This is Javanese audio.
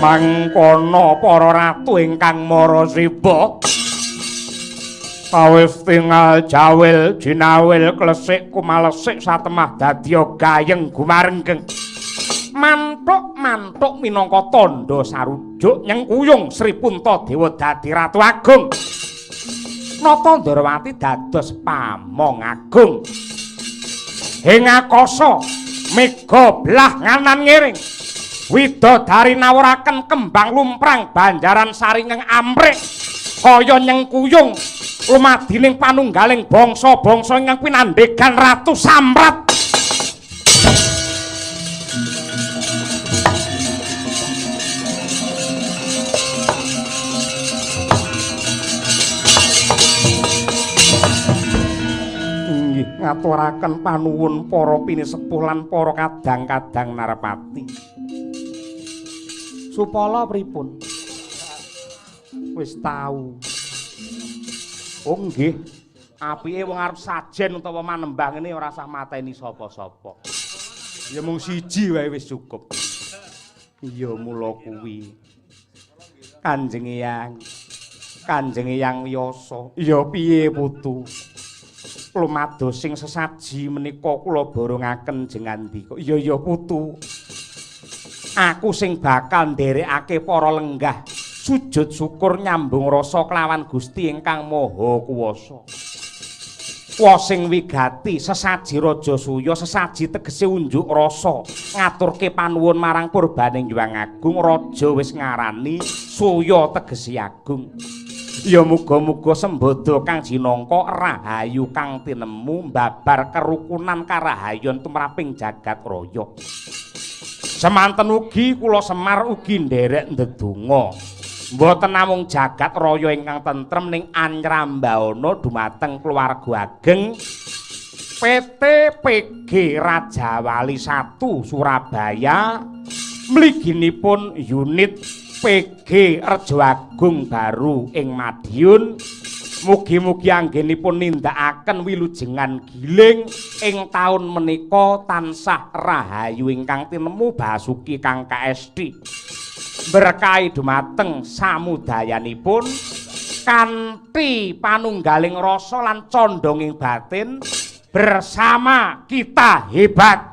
Mangkono para ratu ingkang marasiba kawis tingal jawil jinawil klesik kumalesik satemah dadya gayeng gumarenggeng. Mantuk-mantuk minangka tandha sarujuk nyengkuyung Sri Puntadewa dadi ratu agung. Nata Ndorowati dados pamong agung. Ing akasa mega belah nganan ngiring. Widodari nawuraken kembang lumprang banjaran saringeng amrik kaya nyengkuyung lumadining panunggaling bangsa-bangsa ingkang pinandhegan Ratu Samrat. Inggih ngaturaken panuwun para pinisepuh lan para kadang-kadang narapati. Supala pripun? Wis tau. Oh nggih, apike wong arep sajen utawa manembah ngene ora usah mateni sapa-sapa. Ya mung siji wae wis cukup. Iya mula kuwi. Kanjeng Eyang. Kanjeng Eyang Wiyasa. Ya piye putu? Lumados sing sesaji menika kula borongaken jengandika. Iya ya putu. Aku sing bakal nderekake para lenggah sujud syukur nyambung rasa kelawan Gusti ingkang Maha Kuwasa. Sing wigati sesaji Raja Suya, sesaji tegese unjuk rasa ngaturke panuwun marang purbaning Hyang Agung. Raja wis ngarani Suya tegese agung. Ya muga-muga sembada kang jinangka rahayu kang tinemu mbabar kerukunan karahayon tumraping jagat raya. Semanten ugi kula Semar ugi nderek ndedonga. Mboten namung jagat raya ingkang tentrem ning anyrambana dumateng keluarga ageng PT PG Rajawali 1 Surabaya mliginipun unit PG Rejo Agung Baru ing Madiun. Mugi-mugi anggenipun nindakaken wilujengan giling ing taun menika tansah rahayu ingkang tinemu basuki kang kaesti. Berkahi dumateng samudayanipun kanthi panunggaling rasa lan condonging batin, bersama kita hebat.